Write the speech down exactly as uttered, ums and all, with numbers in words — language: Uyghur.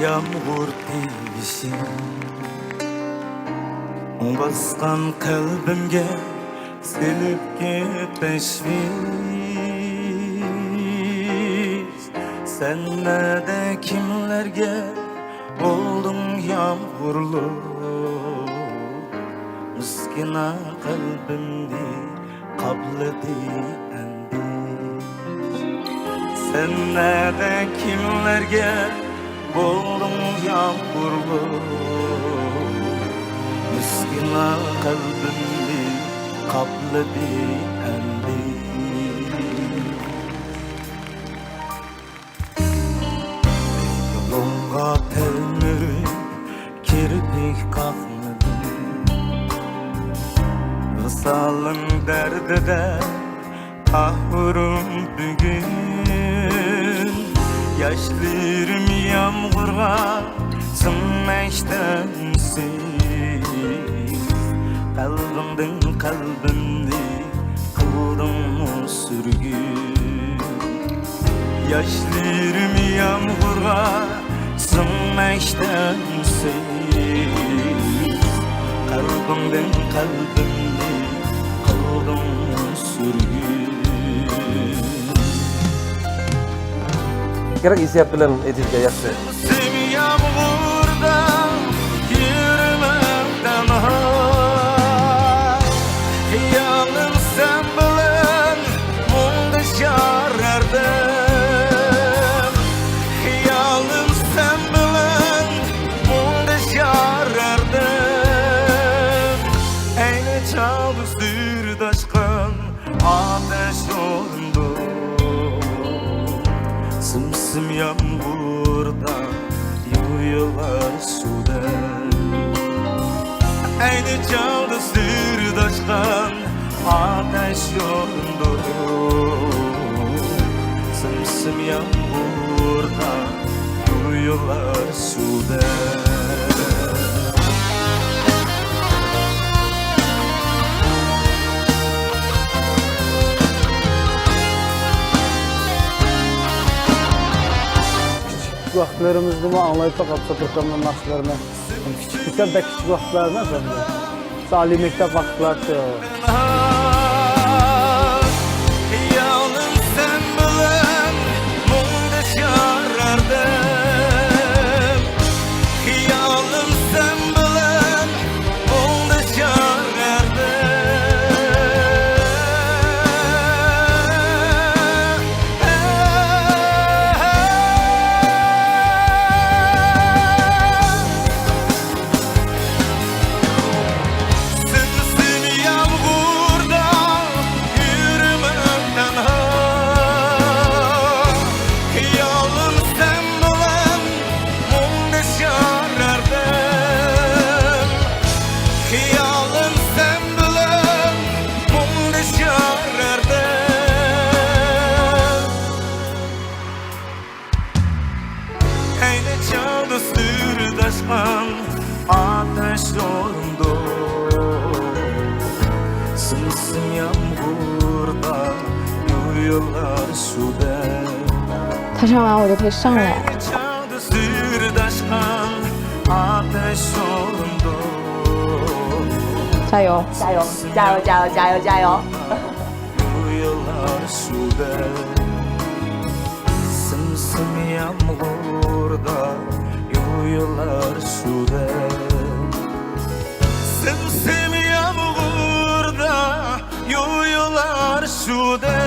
يامغۇر تېۋىشىڭ باسقان قەلبىمگە سېلىپ كېتىشىڭ. سەن نەدە كىملەرگە بولدۇڭ يامغۇرلۇق، مىسكىنا قەلبىمنى قاپلىدى ئەندىشە. سەن نەدە كىملەرگە بولدۇڭ يامغۇرلۇق، مىسكىنا قەلبىمنى قاپلىدى ئەندىشە. يولۇڭغا تەلمۈرۈپ كىرپىك قاقمىدىم، ۋىسالىڭ دەردىدە قاھرىم بۈگۈن. ياشلىرىم يامغۇرغا سىڭمەكتە ئۈنسىز، قەلبىڭدىن قەلبىمنى قىلدىڭمۇ سۈرگۈن. ياشلىرىم يامغۇرغا سىڭمەكتە ئۈنسىز، قەلبىڭدىن قەلبىمنى قىلدىڭمۇ سۈرگۈن. كېرەك ھېسسىيات بىلەن ئېيتىشكە ياخشى. سىم يامغۇردا يۈرمەم تەنھا، خىيالىم سەن بىلەن مۇڭدىشار ھەردەم. خىيالىم سەن بىلەن مۇڭدىشار ھەردەم. ئەينى چاغدا سۈرداشقان ئاتەش يولۇمدۇر. سىم-سىم يامغۇردا يۇيۇلار سۇدەك. ئەينى چاغدا سۈرداشقان ئاتەش يولۇمدۇر. سىم-سىم يامغۇردا يۇيۇلار سۇدەك. كىچىك ۋاقىتلىرىمىزدىمۇ ئاڭلايتتۇق ئابدۇساتتۇر ئاكامنىڭ ناخشىلىرىنى. كىچىك دېسەم بەك كىچىك ۋاقىتلارمۇ ئەمدى. ئالىي مەكتەپ ۋاقىتلارچۇ. خىيالىم سەن بىلەن مۇڭدىشار ھەردەم. خىيالىم سەن بىلەن مۇڭدىشار ھەردەم. سىم-سىم يامغۇردا يۈرمەم تەنھا. خىيالىم سەن بىلەن مۇڭدىشار ھەردەم. خىيالىم سەن بىلەن مۇڭدىشار ھەردەم. ئەينى چاغدا سۈرداشقان ئاتەش يولۇمدۇر. سىم-سىم يامغۇردا يۇيۇلار سۇدەك. 他唱完我就可以上了。 ئەينى چاغدا سۈرداشقان ئاتەش يولۇمدۇر. 加油！ 加油！ 加油！ 加油！ 加油！ 加油！ يۇيۇلار سۇدەك. سىم-سىم يامغۇردا يۇيۇلار سۇدەك. سىم-سىم يامغۇردا يۇيۇلار سۇدەك.